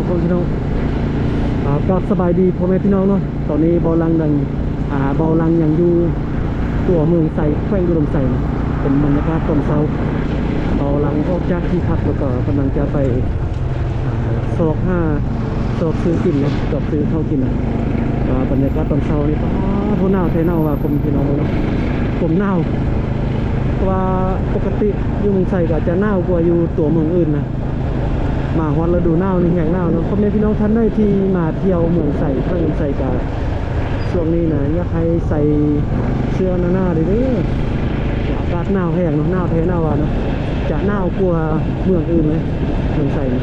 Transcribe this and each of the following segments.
ພີ່ນ້ອງ ອ່າ ກາບສະບາຍດີພໍ່ແມ່ພີ່ນ້ອງເນາະ. ຕອນນີ້ເບົາຫຼັງຍັງ ອ່າ ເບົາຫຼັງຍັງຢູ່ຕົວເມືອງໄຊ ແຂວງອຸດົມໄຊ ເປັນບັນຍາກາດຕອນເຊົ້າ. ເບົາຫຼັງອອກຈາກທີ່ພັກ ແລ້ວກໍກຳລັງຈະໄປ ອ່າ ຊອກຫາ ຊອກຊື້ກິນເນາະ ຊອກຊື້ເຂົ້າກິນ. ອ່າ ບັນຍາກາດຕອນເຊົ້ານີ້ ປາດ ໂຫ ໜາວແທ້ໜາວວ່າ ພໍ່ແມ່ພີ່ນ້ອງເນາະ ຄວາມໜາວ. ເພາະວ່າປົກກະຕິຢູ່ເມືອງໄຊກໍຈະໜາວກວ່າຢູ່ຕົວເມືອງອື່ນນະ. ມາຮອດລະດູໜາວນີ້ແຮງໜາວເນາະ. ພໍ່ແມ່ພີ່ນ້ອງທ່ານໃດທີ່ມາທ່ຽວເມືອງໄຊ ທາງເມືອງໄຊກະ ຊ່ວງນີ້ນະ ຢາກໃຫ້ໃສ່ເສື້ອໜາໆເດີ້ ເດີ ອາກາດໜາວແຮງເນາະ ໜາວແທ້ໜາວວ່າເນາະ. ຈະໜາວກວ່າເມືອງອື່ນເລີຍ ເມືອງໄຊນີ້.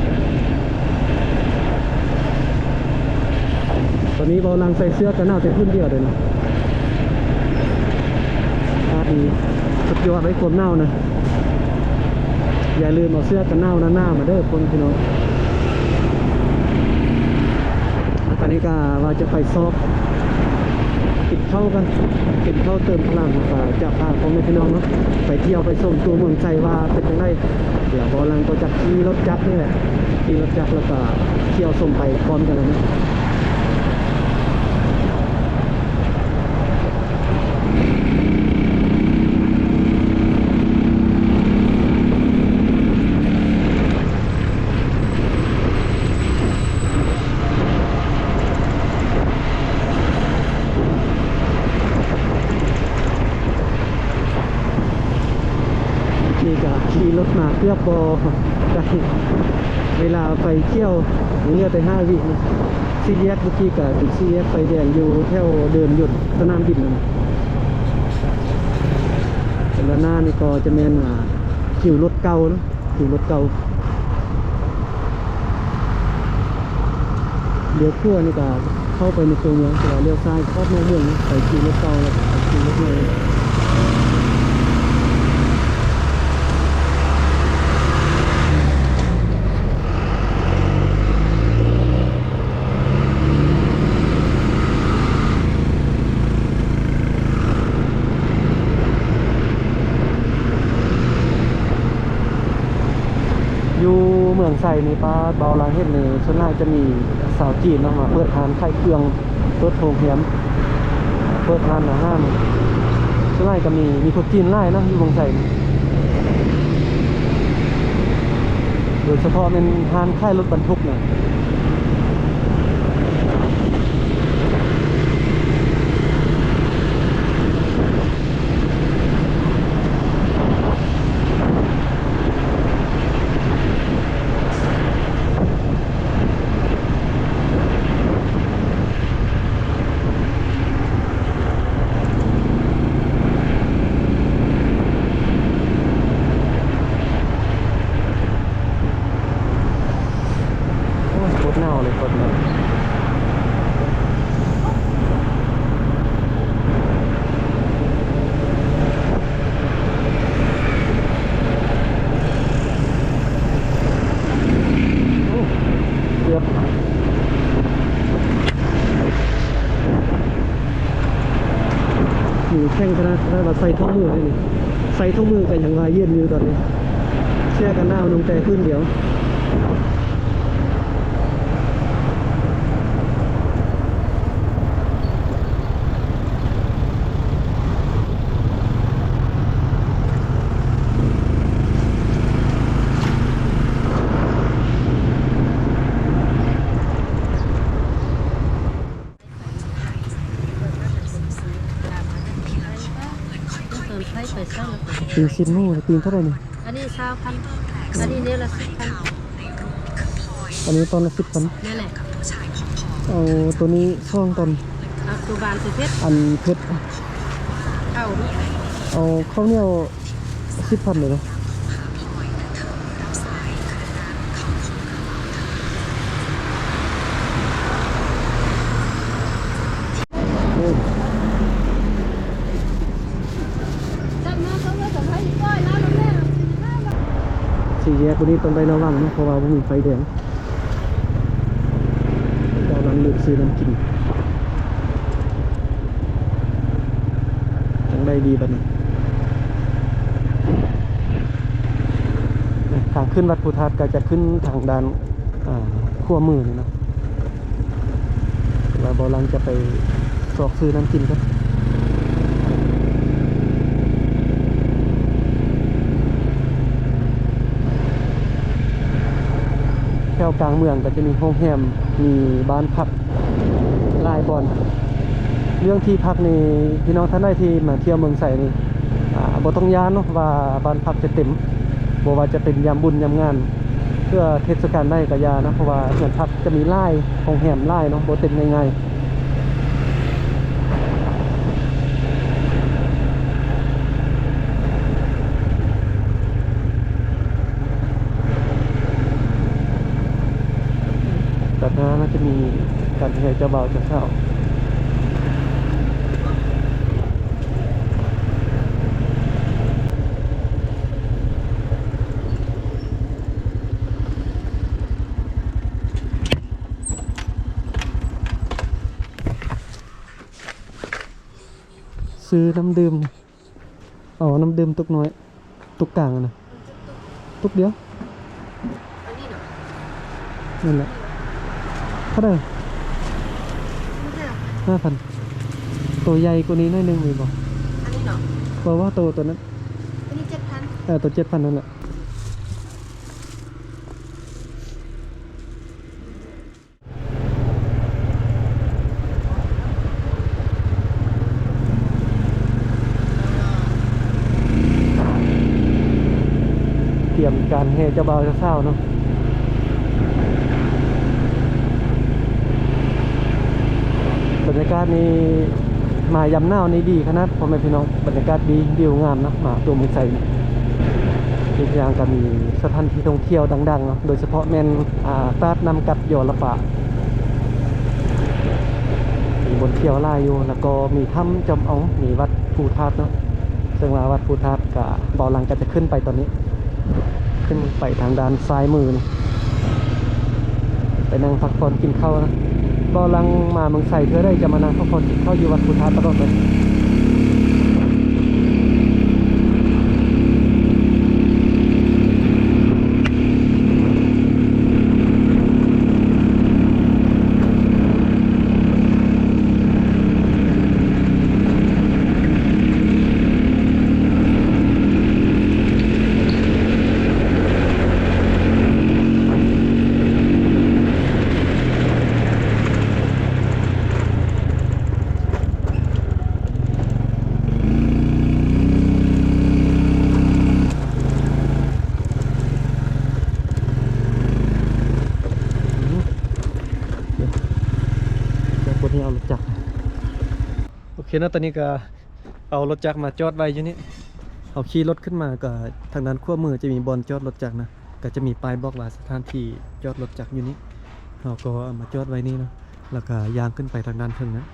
ຕອນນີ້ເບົາຫຼັງໃສ່ເສື້ອກັນໜາວແຕ່ຜືນດຽວເດ້ເນາະ. ອາກາດນີ້ສຸດຍອດເລີຍ ຄວາມໜາວນະ. ຢ່າລືມເອົາເສື້ອກັນໜາວໜາໆມາເດີ້ ພໍ່ແມ່ພີ່ນ້ອງ. ອັນນີ້ກໍວ່າຈະໄປຊອກກິນເຂົ້າກັນ ກິນເຂົ້າເຕີມພະລັງ ແລ້ວກໍຈະພາພໍ່ແມ່ພີ່ນ້ອງເນາະ ໄປທ່ຽວໄປຊົມຕົວເມືອງໄຊວ່າເປັນຈັ່ງໃດ. ດຽວເບົາຫຼັງກໍຈະຂີ່ລົດຈັກນີ້ແຫຼະ ຂີ່ລົດຈັກແລ້ວກໍທ່ຽວຊົມໄປພ້ອມກັນເລີຍເນາະ. ນີ້ກໍຂີ່ລົດມາເກືອບບໍ່ໄດ້ ເວລາໄຟຂຽວ ຍັງເຫຼືອແຕ່ຫ້າວິ. ສີ່ແຍກເມື່ອກີ້ກໍເປັນສີ່ແຍກໄຟແດງ ຢູ່ແຖວເດີ່ນຍົນສະໜາມບິນນັ້ນ. ແຕ່ວ່າໜ້ານີ້ກໍຈະແມ່ນ ອ່າ ຄິວລົດເກົ່າເນາະ ຄິວລົດເກົ່າ. ລ້ຽວຂວານີ້ກໍເຂົ້າໄປໃນຕົວເມືອງ ແຕ່ວ່າລ້ຽວຊ້າຍອອກນອກເມືອງ ໄປຄິວລົດເກົ່າ ແລ້ວກໍໄປຄິວລົດໃໝ່. ຢູ່ເມືອງໄຊນີ້ ປາດ ເບົາຫຼັງເຫັນນີ້ ສ່ວນຫຼາຍຈະມີຊາວຈີນເນາະ ມາເປີດຮ້ານຂາຍເຄື່ອງ ເປີດໂຮງແຮມ ເປີດຮ້ານອາຫານ. ສ່ວນຫຼາຍກໍມີ ມີຄົນຈີນຫຼາຍເນາະ ຢູ່ເມືອງໄຊນີ້ ໂດຍສະເພາະແມ່ນຮ້ານຂາຍລົດບັນທຸກນະ. ໂອ້ຍ ໂຄດໜາວເລີຍ ໂຄດໜາວ. ໂອ້ ເກືອບ ມືແຂງຂະໜາດ ຂະໜາດວ່າໃສ່ຖົງມືເດ້ນີ້ ໃສ່ຖົງມືກໍຍັງວ່າເຢັນຢູ່ຕອນນີ້ ເສື້ອກັນໜາວນຸ່ງແຕ່ຜືນດຽວ. ປີ້ງຊີ້ນໝູ ປີ້ງເທົ່າໃດນີ້? ອັນນີ້ຊາວພັນ ອັນນີ້ແນວລະສິບພັນ. ອັນນີ້ຕອນລະສິບພັນ ແມ່ນແຫຼະ. ເອົາໂຕນີ້ສອງຕອນ ເອົາໂຕບາງ ໂຕເຜັດ ອັນເຜັດ ເຂົ້າ ເອົາເຂົ້າໜຽວສິບພັນເລີຍເນາະ. ສີ່ແຍກຕົວນີ້ຕ້ອງໄດ້ລະວັງເນາະ ເພາະວ່າບໍ່ມີໄຟແດງ. ເຈົ້າລັງລືມຊື້ນ້ຳກິນ ຈັ່ງໃດດີບັດນີ້. ທາງຂຶ້ນວັດພູທາດກໍຈະຂຶ້ນທາງດ້ານ ອ່າ ຂວາມືນີ້ນະ ແລ້ວບ່າວຫຼັງຈະໄປຊອກຊື້ນ້ຳກິນກ່ອນ. ແຖວກາງເມືອງກໍຈະມີໂຮງແຮມ ມີບ້ານພັກຫຼາຍບ່ອນ. ເລື່ອງທີ່ພັກນີ້ ພີ່ນ້ອງທ່ານໃດທີ່ມາທ່ຽວເມືອງໄຊນີ້ ອ່າ ບໍ່ຕ້ອງຢ້ານເນາະວ່າບ້ານພັກຈະເຕັມ, ບໍ່ວ່າຈະເປັນຍາມບຸນຍາມງານ ເທື່ອເທດສະການໃດກໍຢ່ານະ, ເພາະວ່າເຮືອນພັກຈະມີຫຼາຍ, ໂຮງແຮມຫຼາຍເນາະ, ບໍ່ເຕັມງ່າຍໆ. ຕາດໜ້າໜ້າຈະມີການແຫ່ເຈົ້າບ່າວເຈົ້າສາວ. ຊື້ນ້ຳດື່ມ ເອົານ້ຳດື່ມຕຸກນ້ອຍ ຕຸກກາງຫັ້ນນະ ຕຸກດຽວ. ອັນນີ້ເນາະ ນັ້ນແຫຼະ. ເທົ່າໃດ? ຫ້າພັນ. ຫ້າພັນ. ໂຕໃຫຍ່ກວ່ານີ້ໜ້ອຍໜຶ່ງມີບໍ່? ອັນນີ້ເນາະ ບໍ່ວ່າໂຕ ໂຕນັ້ນ. ອັນນີ້ເຈັດພັນ. ເອີ ໂຕເຈັດພັນນັ້ນແຫຼະ. ຕຽມການແຫ່ເຈົ້າບ່າວເຈົ້າສາວເນາະ. ບັນຍາກາດນີ້ ມາຍາມໜາວນີ້ດີຂະໜາດ ພໍ່ແມ່ພີ່ນ້ອງ, ບັນຍາກາດດີ ວິວງາມເນາະ ມາຕົວເມືອງໄຊນີ້. ອີກຢ່າງກໍມີສະຖານທີ່ທ່ອງທ່ຽວດັງໆເນາະ ໂດຍສະເພາະແມ່ນ ອ່າ ຕາດນ້ຳກັດຢໍລະປາ ມີບ່ອນທ່ຽວຫຼາຍຢູ່ ແລ້ວກໍມີຖ້ຳຈອມອອງ ມີວັດພູທາດເນາະ. ເຊິ່ງວ່າວັດພູທາດກະ ເບົາຫຼັງກະຈະຂຶ້ນໄປຕອນນີ້ ຂຶ້ນໄປທາງດ້ານຊ້າຍມືນີ້ ໄປນັ່ງພັກຜ່ອນກິນເຂົ້ານະ. ເບົາຫຼັງມາເມືອງໄຊເທື່ອໃດຈະມານັ່ງພັກຜ່ອນກິນເຂົ້າຢູ່ວັດພູທາດຕະຫຼອດເລີຍ. ຈັກບໍ່ໄດ້ເອົາລົດຈັກ. ໂອເຄເນາະ ຕອນນີ້ກໍເອົາລົດຈັກມາຈອດໄວ້ຢູ່ນີ້. ເຮົາຂີ່ລົດຂຶ້ນມາກໍທາງດ້ານຂວາມືຈະມີບ່ອນຈອດລົດຈັກນະ, ກໍຈະມີປ້າຍບອກວ່າສະຖານທີ່ຈອດລົດຈັກຢູ່ນີ້. ເຮົາກໍເອົາມາຈອດໄວ້ນີ້ເນາະ ແລ້ວກໍຍ່າງຂຶ້ນໄປທາງດ້ານເທິງນັ້ນ.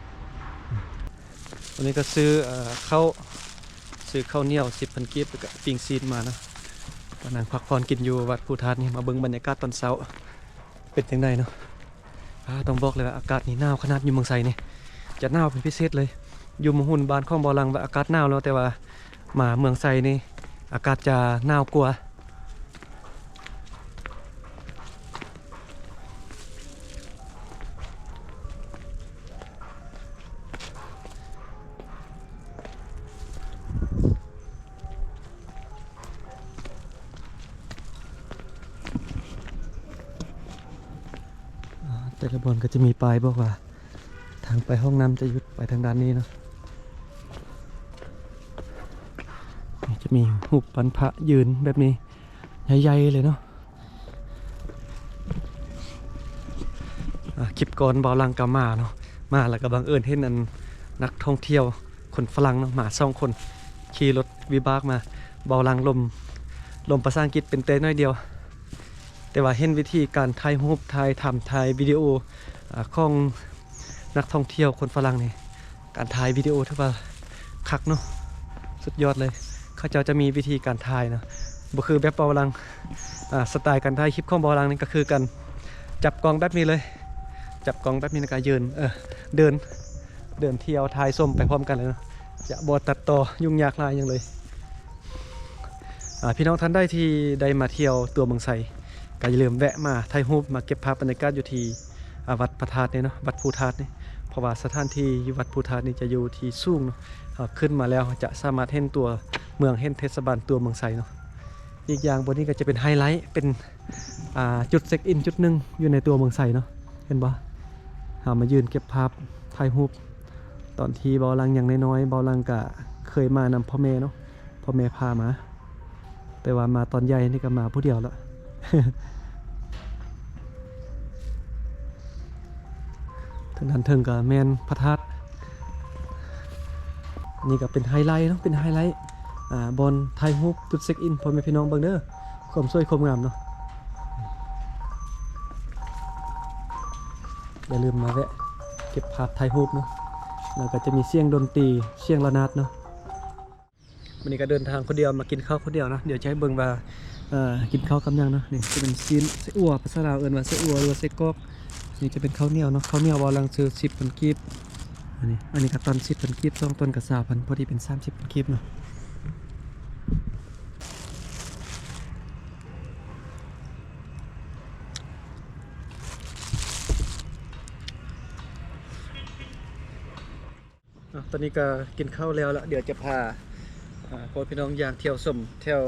ວັນນີ້ກໍຊື້ ເອີ ເຂົ້າ ຊື້ເຂົ້າໜຽວສິບພັນກີບ ແລ້ວກໍປີ້ງຊີ້ນມາເນາະ ມານັ່ງພັກຜ່ອນກິນຢູ່ວັດພູທາດນີ້. ມາເບິ່ງບັນຍາກາດຕອນເຊົ້າເປັນຈັ່ງໃດເນາະ. ອາ ຕ້ອງບອກເລີຍວ່າອາກາດນີ້ໜາວຂະໜາດ. ຢູ່ເມືອງໄຊນີ້ຈະໜາວເປັນພິເສດເລີຍ. ຢູ່ໝູ່ຮຸ່ນບ້ານຂອງເບົາຫຼັງວ່າອາກາດໜາວແລ້ວ, ແຕ່ວ່າມາເມືອງໄຊນີ້ອາກາດຈະໜາວກວ່າ. ອາ ແຕ່ລະບ່ອນກໍຈະມີປ້າຍບອກວ່າ ທາງໄປຫ້ອງນ້ຳຈະຢຸດໄປທາງດ້ານນີ້ເນາະ. ຈະມີຮູບປັ້ນພະຢືນແບບນີ້ ໃຫຍ່ໆເລີຍເນາະ. ອາ ຄລິບກ່ອນເບົາຫຼັງກໍມາເນາະ, ມາແລ້ວກໍບັງເອີນເຫັນອັນນັກທ່ອງທ່ຽວຄົນຝຣັ່ງເນາະ ມາສອງຄົນ ຂີ່ລົດວິບາກມາ. ເບົາຫຼັງລົມ ລົມພາສາອັງກິດເປັນແຕ່ໜ້ອຍດຽວ, ແຕ່ວ່າເຫັນວິທີການຖ່າຍຮູບ ຖ່າຍທຳ ຖ່າຍວິດີໂອ ອາ ຂອງນັກທ່ອງທ່ຽວຄົນຝຣັ່ງນີ້ ການຖ່າຍວິດີໂອຖືວ່າຄັກເນາະ ສຸດຍອດເລີຍ. ເຂົາເຈົ້າຈະມີວິທີການຖ່າຍເນາະ ບໍ່ຄືແບບເບົາຫຼັງ. ອາ ສະໄຕລ໌ການຖ່າຍຄລິບຂອງເບົາຫຼັງນີ້ກໍຄືການຈັບກ້ອງແບບນີ້ເລີຍ, ຈັບກ້ອງແບບນີ້ແລ້ວກໍຢືນ ເອີ ເດີນ ເດີນທ່ຽວຖ່າຍຊົມໄປພ້ອມກັນເລີຍເນາະ, ຈະບໍ່ຕັດຕໍ່ ຫຍຸ້ງຍາກຫຼາຍຫຍັງເລີຍ. ອາ ພີ່ນ້ອງທ່ານໃດທີ່ໄດ້ມາທ່ຽວຕົວເມືອງໄຊ ກໍຢ່າລືມແວະມາຖ່າຍຮູບ ມາເກັບພາບບັນຍາກາດຢູ່ທີ່ ອາ ວັດພະທາດນີ້ເນາະ ວັດພູທາດນີ້ ເພາະວ່າສະຖານທີ່ຢູ່ວັດພູທາດນີ້ຈະຢູ່ທີ່ສູງເນາະ. ເຮົາຂຶ້ນມາແລ້ວເຮົາຈະສາມາດເຫັນຕົວເມືອງ ເຫັນເທດສະບານຕົວເມືອງໄຊເນາະ. ອີກຢ່າງບ່ອນນີ້ກໍຈະເປັນໄຮໄລ ເປັນ ອ່າ ຈຸດເຊັກອິນຈຸດໜຶ່ງຢູ່ໃນຕົວເມືອງໄຊເນາະ ເຫັນບໍ່? ເຮົາມາຢືນເກັບພາບຖ່າຍຮູບ ຕອນທີ່ເບົາຫຼັງຍັງນ້ອຍໆ ເບົາຫຼັງກະເຄີຍມານຳພໍ່ແມ່ເນາະ ພໍ່ແມ່ພາມາ ແຕ່ວ່າມາຕອນໃຫຍ່ນີ້ກໍມາຜູ້ດຽວລະ. ທາງດ້ານເທິງກໍແມ່ນພະທາດ ນີ້ກໍເປັນໄຮໄລເນາະ ເປັນໄຮໄລ ອ່າ ບ່ອນຖ່າຍຮູບ ຈຸດເຊັກອິນ ພໍ່ແມ່ພີ່ນ້ອງເບິ່ງເດີ ຄວາມສວຍຄວາມງາມເນາະ. ຢ່າລືມມາແວະເກັບພາບຖ່າຍຮູບເນາະ ແລ້ວກໍຈະມີສຽງດົນຕີ ສຽງລະນາດເນາະ. ມື້ນີ້ກໍເດີນທາງຄົນດຽວ ມາກິນເຂົ້າຄົນດຽວເນາະ. ດຽວຈະໃຫ້ເບິ່ງວ່າ ເອີ ກິນເຂົ້າກັບຫຍັງເນາະ. ນີ້ຈະເປັນຊີ້ນ ໄສ້ອົ່ວ ພາສາລາວເອີ້ນວ່າໄສ້ອົ່ວ ຫຼືວ່າໄສ້ກອກ. ນີ້ຈະເປັນເຂົ້າໜຽວເນາະ ເຂົ້າໜຽວເບົາຫຼັງຊື້ສິບພັນກີບ. ອັນນີ້ ອັນນີ້ກໍຕ່ອນສິບພັນກີບ ສອງຕ່ອນກໍຊາວພັນ ພໍດີເປັນສາມສິບພັນກີບເນາະ. ເນາະ ຕອນນີ້ກໍກິນເຂົ້າແລ້ວລະ ດຽວຈະພາ ອ່າ ພໍ່ແມ່ພີ່ນ້ອງຍ່າງທ່ຽວຊົມແຖວ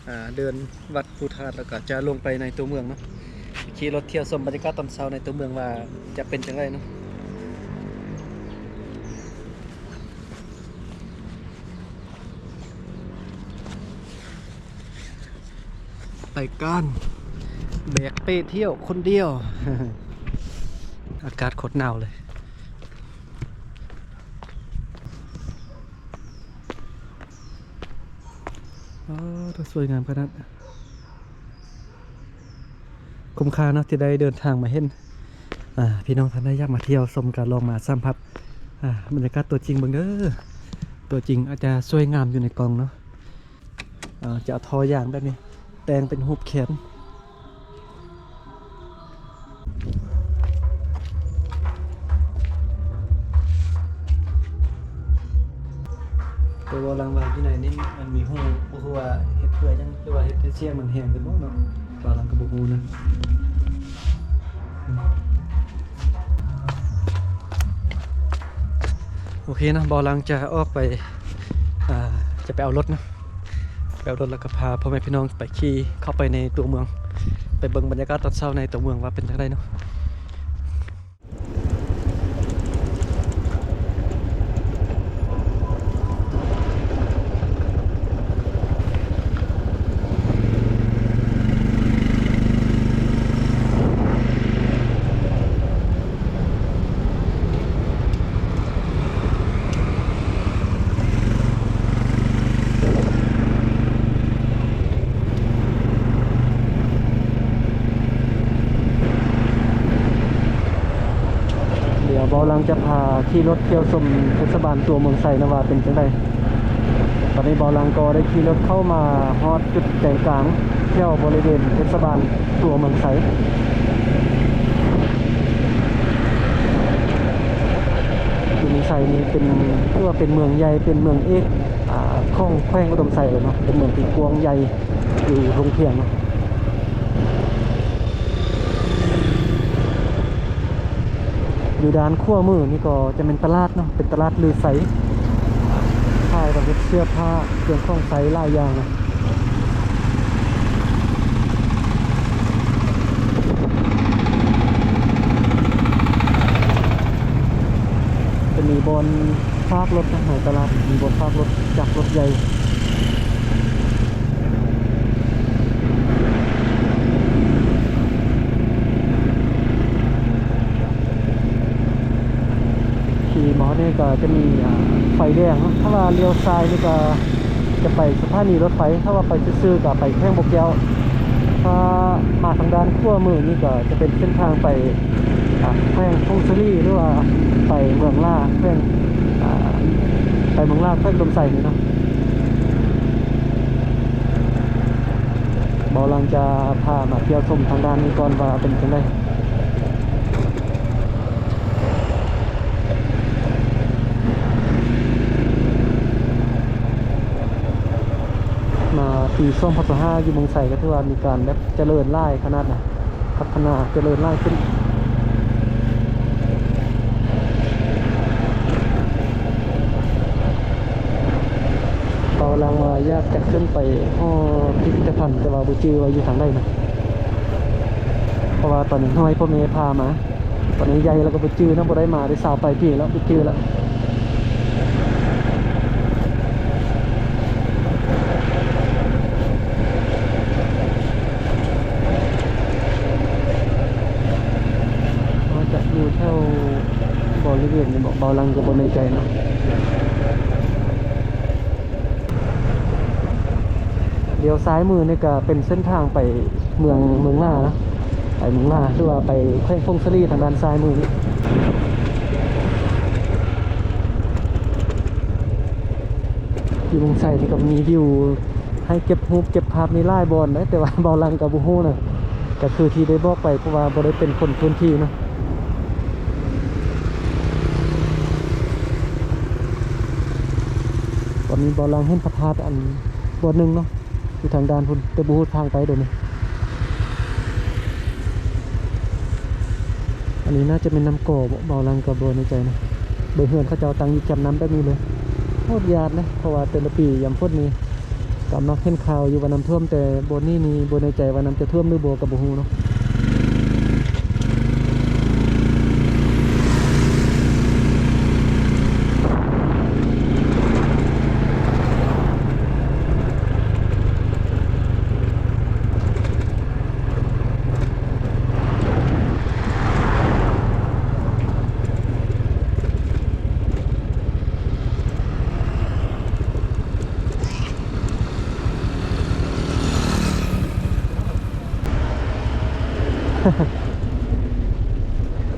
ອ່າ ເດີ່ນວັດພູທາດ ແລ້ວກໍຈະລົງໄປໃນຕົວເມືອງເນາະ ຂີ່ລົດທ່ຽວຊົມບັນຍາກາດຕອນເຊົ້າໃນຕົວເມືອງວ່າຈະເປັນຈັ່ງໃດເນາະ. ໄປກັນ ແບກເປ້ທ່ຽວຄົນດຽວ ອາກາດໂຄດໜາວເລີຍ. ອໍ ສວຍງາມຂະໜາດ ຄຸ້ມຄ່າເນາະ ທີ່ໄດ້ເດີນທາງມາເຫັນ. ອ່າ ພີ່ນ້ອງທ່ານໃດຢາກມາທ່ຽວຊົມ ກໍລອງມາສຳຜັດ ອ່າ ບັນຍາກາດຕົວຈິງເບິ່ງເດີ. ຕົວຈິງອາດຈະສວຍງາມຢູ່ໃນກ້ອງເນາະ. ເອີ ຈະເອົາທໍ່ຢາງແບບນີ້ ແຕ່ງເປັນຮູບແຂນ. ແຕ່ວ່າຫຼັງວ່າຢູ່ໃນນີ້ມັນມີຮູ ບໍ່ຮູ້ວ່າເຮັດເພື່ອຫຍັງ ຫຼືວ່າເຮັດໃຫ້ສຽງມັນແຮງຂຶ້ນບໍ່ເນາະ ວ່າຫຼັງກໍບໍ່ຮູ້ນະ. ໂອເຄເນາະ ເບົາຫຼັງຈະອອກໄປ ອ່າ ຈະໄປເອົາລົດເນາະ ໄປເອົາລົດ ແລ້ວກໍພາພໍ່ແມ່ພີ່ນ້ອງໄປຂີ່ເຂົ້າໄປໃນຕົວເມືອງ ໄປເບິ່ງບັນຍາກາດຕອນເຊົ້າໃນຕົວເມືອງວ່າເປັນຈັ່ງໃດເນາະ. ດຽວເບົາຫຼັງຈະພາຂີ່ລົດທ່ຽວຊົມເທດສະບານຕົວເມືອງໄຊນະວ່າເປັນຈັ່ງໃດ. ຕອນນີ້ເບົາຫຼັງກໍໄດ້ຂີ່ລົດເຂົ້າມາຮອດຈຸດໃຈກາງ ແຖວບໍລິເວນເທດສະບານຕົວເມືອງໄຊ. ຕົວເມືອງໄຊນີ້ເປັນ ຖືວ່າເປັນເມືອງໃຫຍ່ ເປັນເມືອງເອກ ອາ ຂອງແຂວງອຸດົມໄຊເລີຍເນາະ ເປັນເມືອງທີ່ກວ້າງໃຫຍ່ ຢູ່ທົ່ງພຽງເນາະ. ຢູ່ດ້ານຂວາມືນີ້ກໍຈະແມ່ນຕະຫຼາດເນາະ ເປັນຕະຫຼາດລືໄຊ ຂາຍປະເພດເສື້ອຜ້າ ເຄື່ອງຂອງໃຊ້ຫຼາຍຢ່າງເນາະ. ຈະມີບ່ອນ ຝາກລົດນະ ໃນຕະຫຼາດມີບ່ອນຝາກລົດ ຈັກລົດໃຫຍ່. ຂີ່ມາຮອດນີ້ກໍຈະມີ ອ່າ ໄຟແດງເນາະ ຖ້າວ່າລ້ຽວຊ້າຍນີ້ກໍຈະໄປສະຖານີລົດໄຟ ຖ້າວ່າໄປຊື່ໆກໍໄປແຂວງບໍ່ແກ້ວ. ຖ້າມາທາງດ້ານຂວາມືນີ້ກໍຈະເປັນເສັ້ນທາງໄປ ອ່າ ແຂວງຜົ້ງສາລີ ຫຼືວ່າໄປເມືອງຫຼາ ແຂວງ ອ່າ ໄປເມືອງຫຼາ ແຂວງອຸດົມໄຊນີ້ເນາະ. ເບົາຫຼັງຈະພາມາທ່ຽວຊົມທາງດ້ານນີ້ກ່ອນວ່າເປັນຈັ່ງໃດ. ມາ ປີສອງພັນຊາວຫ້າ ຢູ່ເມືອງໄຊກໍຖືວ່າມີການແບບຈະເລີນຫຼາຍຂະໜາດນະ ພັດທະນາຈະເລີນຫຼາຍຂຶ້ນ. ເຮົາກຳລັງວ່າຢາກຈະຂຶ້ນໄປຫໍພິພິທະພັນ ແຕ່ວ່າບໍ່ຈື່ວ່າຢູ່ທາງໃດນະ ເພາະວ່າຕອນນ້ອຍໆ ພໍ່ແມ່ພາມາ. ຕອນນີ້ໃຫຍ່ແລ້ວກໍບໍ່ຈື່ນະ ບໍ່ໄດ້ມາໄດ້ຊາວປາຍປີແລ້ວ ບໍ່ຈື່ແລ້ວ. ວ່າຈະຢູ່ແຖວບໍລິເວນນີ້ບໍ ເບົາຫຼັງກໍບໍ່ແນ່ໃຈເນາະ. ລ້ຽວຊ້າຍມືນີ້ກະເປັນເສັ້ນທາງໄປເມືອງ ເມືອງຫຼາເນາະ ໄປເມືອງຫຼາ ຫຼືວ່າໄປແຂວງຜົ້ງສາລີ ທາງດ້ານຊ້າຍມືນີ້. ຢູ່ເມືອງໄຊນີ້ກໍມີວິວໃຫ້ເກັບຮູບເກັບພາບນີ້ຫຼາຍບ່ອນເດ້ ແຕ່ວ່າເບົາຫຼັງກໍບໍ່ຮູ້ນະ ກໍຄືທີ່ໄດ້ບອກໄປ ເພາະວ່າບໍ່ໄດ້ເປັນຄົນພື້ນທີ່ເນາະ. ຕອນນີ້ເບົາຫຼັງເຫັນພະທາດອັນບ່ອນໜຶ່ງເນາະ ຢູ່ທາງດ້ານພຸ້ນ ແຕ່ບໍ່ຮູ້ທາງໄປໂດຍນີ້. ອັນນີ້ໜ້າຈະແມ່ນນ້ຳກໍບໍ ເບົາຫຼັງກໍບໍ່ແນ່ໃຈນະ. ເບິ່ງເຮືອນເຂົາເຈົ້າຕັ້ງຢູ່ແຄມນ້ຳແບບນີ້ເລີຍ ໂຄດຍາດເລີຍ ເພາະວ່າແຕ່ລະປີຍາມຝົນນີ້ ກໍມັກເຫັນຂ່າວຢູ່ວ່ານ້ຳຖ້ວມ, ແຕ່ບ່ອນນີ້ນີ້ບໍ່ແນ່ໃຈວ່ານ້ຳຈະຖ້ວມຫຼືບໍ່ກໍບໍ່ຮູ້ເນາະ.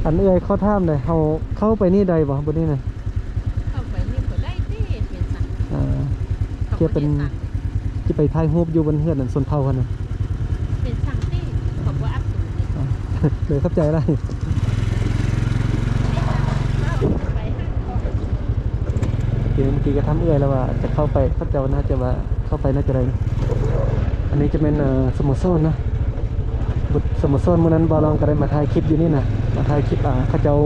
ອັນເອື້ອຍຂໍຖາມແດ່ ເຮົາເຂົ້າໄປນີ້ໄດ້ບໍ່ ບ່ອນນີ້ນະ? ເຂົ້າໄປນີ້ກໍໄດ້ຕິ ເປັນສັງ ອ່າ ເຂົ້າໄປເປັນສັງ ຈະໄປຖ່າຍຮູບຢູ່ບົນເຮືອນອັນຊົນເຜົ່າຫັ້ນນະ ເປັນສັງຕິ ເຂົາບໍ່ອັບຕູຕິ. ອ່າ ໂດຍ ຂອບໃຈຫຼາຍ. ເມື່ອກີ້ກໍຖາມເອື້ອຍແລ້ວວ່າຈະເຂົ້າໄປ ເຂົາເຈົ້າໜ້າຈະວ່າເຂົ້າໄປໜ້າຈະໄດ້ນະ. ອັນນີ້ຈະແມ່ນ ເອີ ສະໂມສອນນະ ບົດສະໂມສອນ. ມື້ນັ້ນບ່າວລອງກໍໄດ້ມາຖ່າຍຄລິບຢູ່ນີ້ນະ ມາຖ່າຍຄລິບ ອ່າ ເຂົາເຈົ້າ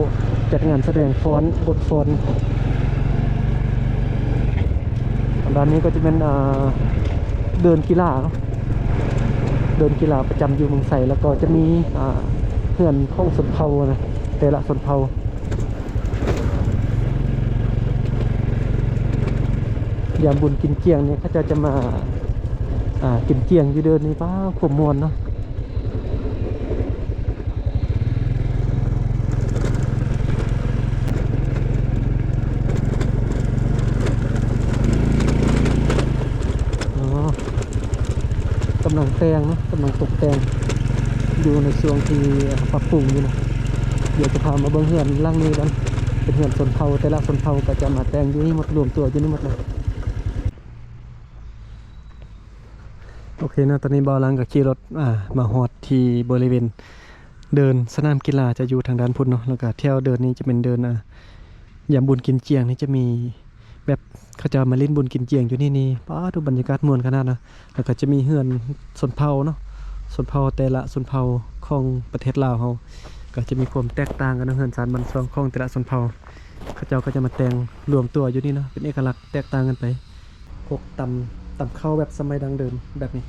ຈັດງານສະແດງຟ້ອນ ບົດຟ້ອນ. ດ້ານນີ້ກໍຈະແມ່ນ ອ່າ ເດີ່ນກິລາເນາະ ເດີ່ນກິລາປະຈຳຢູ່ເມືອງໄຊ ແລ້ວກໍຈະມີ ອ່າ ເຮືອນຂອງຊົນເຜົ່ານະ ແຕ່ລະຊົນເຜົ່າ. ຍາມບຸນກິນຈຽງນີ້ ເຂົາເຈົ້າຈະມາ ອ່າ ກິນຈຽງຢູ່ເດີ່ນນີ້ ປ້າ ຄວາມມ່ວນເນາະ. ອໍ ກຳລັງແຕ່ງເນາະ ກຳລັງຕົກແຕ່ງ ຢູ່ໃນຊ່ວງທີ່ປັບປຸງຢູ່ນະ. ດຽວຈະພາມາເບິ່ງເຮືອນຫຼັງນີ້ກັນ ເປັນເຮືອນຊົນເຜົ່າ ແຕ່ລະຊົນເຜົ່າກໍຈະມາແຕ່ງຢູ່ນີ້ໝົດ ລວມຕົວຢູ່ນີ້ໝົດເລີຍ. ໂອເຄເນາະ ຕອນນີ້ບ່າວລັງກໍຂີ່ລົດ ອ່າ ມາຮອດທີ່ບໍລິເວນເດີ່ນສະໜາມກິລາ ຈະຢູ່ທາງດ້ານພຸ້ນເນາະ. ແລ້ວກໍແຖວເດີ່ນນີ້ຈະເປັນເດີ່ນ ອ່າ ຍາມບຸນກິນຈຽງນີ້ຈະມີແບບ ເຂົາເຈົ້າມາຫຼິ້ນບຸນກິນຈຽງຢູ່ນີ້ນີ້ ປ້າໂທ້ ບັນຍາກາດມ່ວນຂະໜາດນະ. ແລ້ວກໍຈະມີເຮືອນຊົນເຜົ່າເນາະ ຊົນເຜົ່າແຕ່ລະຊົນເຜົ່າຂອງປະເທດລາວເຮົາ ກໍຈະມີຄວາມແຕກຕ່າງກັນເນາະ ເຮືອນຊານບ້ານຊ່ອງຂອງແຕ່ລະຊົນເຜົ່າ. ເຂົາເຈົ້າກໍຈະມາແຕ່ງລວມຕົວຢູ່ນີ້ເນາະ ເປັນເອກະລັກແຕກຕ່າງກັນໄປ. ພວກຕຳ ຕຳເຂົ້າແບບສະໄໝດັ້ງເດີມແບບນີ້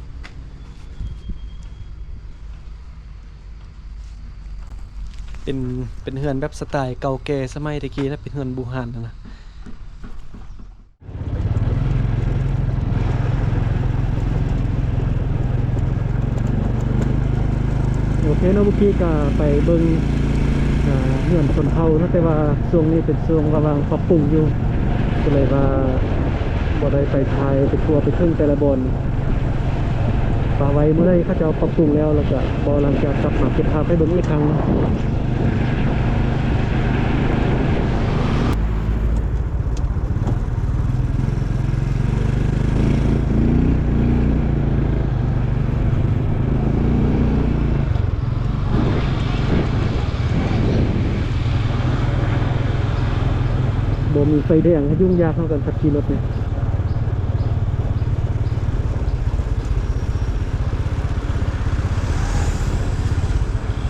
ເປັນ ເປັນເຮືອນແບບສະໄຕເກົ່າແກ່ສະໄໝແຕ່ກີ້ນະ ເປັນເຮືອນບູຮານຫັ້ນນະ. ໂອເຄເນາະ ເມື່ອກີ້ກະໄປເບິ່ງ ອ່າ ເຮືອນຊົນເຜົ່າເນາະ ແຕ່ວ່າຊ່ວງນີ້ເປັນຊ່ວງລະຫວ່າງປັບປຸງຢູ່ ກໍເລີຍວ່າບໍ່ໄດ້ໄປຖ່າຍໄປທົ່ວໄປເຖິງແຕ່ລະບ່ອນ. ປະໄວ້ມື້ໃດເຂົາເຈົ້າປັບປຸງແລ້ວ ແລ້ວກະບໍ່ຫຼັງຈາກກັບມາເກັບພາບໃຫ້ເບິ່ງອີກຄັ້ງ. ບໍ່ມີໄຟແດງ ຫຍຸ້ງຍາກເນາະ ການຂັບຂີ່ລົດນີ້.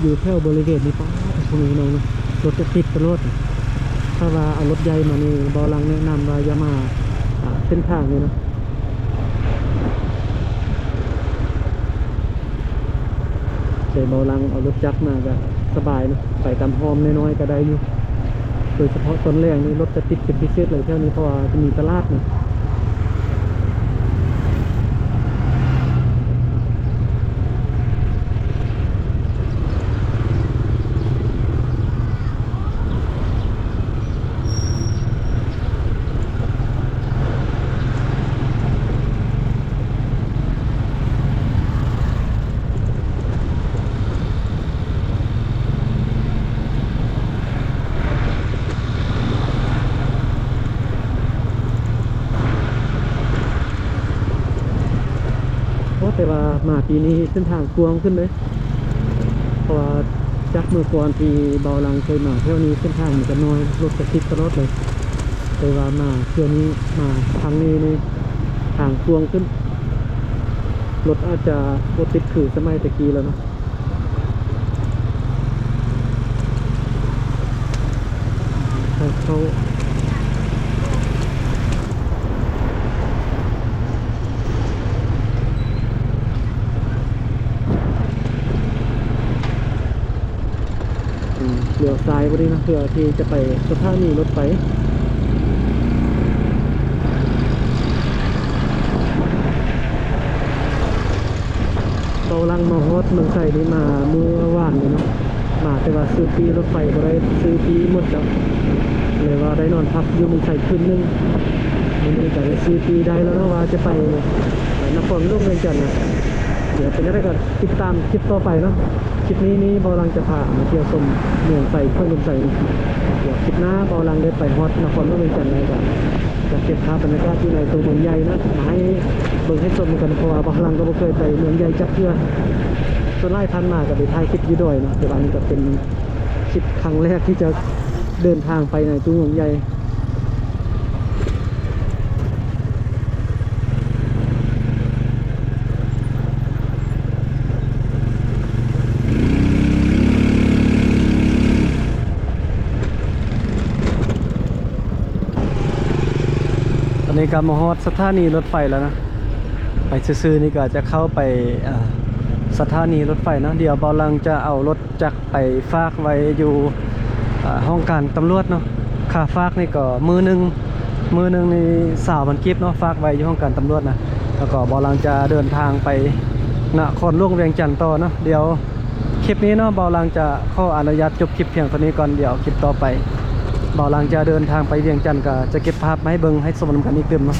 ຢູ່ແຖວບໍລິເວນນີ້ ປ້າດ ພໍ່ແມ່ພີ່ນ້ອງເນາະ ລົດຈະຕິດຕະຫຼອດ. ຖ້າວ່າເອົາລົດໃຫຍ່ມານີ້ ບ່າວລັງແນະນຳວ່າຢ່າມາ ອ່າ ເສັ້ນທາງນີ້ເນາະ. ແຕ່ບ່າວລັງເອົາລົດຈັກມາກະສະບາຍເນາະ ໄປຕາມຮ່ອມນ້ອຍໆກະໄດ້ຢູ່. ໂດຍສະເພາະຕອນແລງນີ້ລົດຈະຕິດເປັນພິເສດເລີຍແຖວນີ້ ເພາະວ່າຈະມີຕະຫຼາດເນາະ. ໂອ້ ແຕ່ວ່າມາປີນີ້ເສັ້ນທາງກວ້າງຂຶ້ນເດ້ ເພາະວ່າຈາກເມື່ອກ່ອນທີ່ບ່າວລັງເຄີຍມາແຖວນີ້ ເສັ້ນທາງມັນຈະນ້ອຍ ລົດຈະຕິດຕະຫຼອດເລີຍ. ແຕ່ວ່າມາເທື່ອນີ້ ມາຄັ້ງນີ້ນີ້ ທາງກວ້າງຂຶ້ນ ລົດອາດຈະບໍ່ຕິດຄືສະໄໝແຕ່ກີ້ແລ້ວເນາະ. ທາງເຂົ້າ ອືມ ລ້ຽວຊ້າຍບໍ່ດີເນາະ ເພື່ອທີ່ຈະໄປສະຖານີລົດໄຟ. ເຮົາຫຼັງມາຮອດເມືອງໄຊນີ້ມາມື້ວານນີ້ເນາະ ມາແຕ່ວ່າຊື້ປີ້ລົດໄຟບໍ່ໄດ້ ຊື້ປີ້ໝົດແລ້ວ ເລີຍວ່າໄດ້ນອນພັກຢູ່ເມືອງໄຊຄືນໜຶ່ງ. ມື້ນີ້ກະໄດ້ຊື້ປີ້ໄດ້ແລ້ວເນາະ ວ່າຈະໄປນະຄອນຫຼວງວຽງຈັນນະ. ດຽວເປັນຈັ່ງໃດກະຕິດຕາມຄລິບຕໍ່ໄປເນາະ. ຄລິບນີ້ນີ້ບ່າວລັງຈະພາມາທ່ຽວຊົມເມືອງໄຊ ແຂວງອຸດົມໄຊ. ດຽວຄລິບໜ້າບ່າວລັງໄດ້ໄປຮອດນະຄອນຫຼວງວຽງຈັນແລ້ວກະ ຈະເກັບພາບບັນຍາກາດຢູ່ໃນຕົວເມືອງໃຫຍ່ເນາະ ມາໃຫ້ເບິ່ງໃຫ້ຊົມກັນ ເພາະວ່າບ່າວລັງກະບໍ່ເຄີຍໄປເມືອງໃຫຍ່ຈັກເທື່ອ. ສ່ວນຫຼາຍຜ່ານມາກະໄປຖ່າຍຄລິບຢູ່ດອຍເນາະ ແຕ່ວ່ານີ້ກະເປັນຄລິບຄັ້ງແລກທີ່ຈະເດີນທາງໄປໃນຕົວເມືອງໃຫຍ່. ຕອນນີ້ກະມາຮອດສະຖານີລົດໄຟແລ້ວນະ. ໄປຊື່ໆນີ້ກະຈະເຂົ້າໄປ ເອີ ສະຖານີລົດໄຟເນາະ. ດຽວບ່າວລັງຈະເອົາລົດຈັກໄປຝາກໄວ້ຢູ່ ເອີ ຫ້ອງການຕຳຫຼວດເນາະ. ຄ່າຝາກນີ້ກະມື້ໜຶ່ງ ມື້ໜຶ່ງນີ້ຊາວພັນກີບເນາະ ຝາກໄວ້ຢູ່ຫ້ອງການຕຳຫຼວດນະ. ແລ້ວກໍບ່າວລັງຈະເດີນທາງໄປນະຄອນຫຼວງວຽງຈັນຕໍ່ເນາະ. ດຽວຄລິບນີ້ເນາະ ບ່າວລັງຈະຂໍອະນຸຍາດຈົບຄລິບພຽງເທົ່ານີ້ກ່ອນ. ດຽວຄລິບຕໍ່ໄປ ບ່າວລັງຈະເດີນທາງໄປວຽງຈັນ ກະຈະເກັບພາບມາໃຫ້ເບິ່ງໃຫ້ຊົມນຳກັນອີກຕື່ມເນາະ.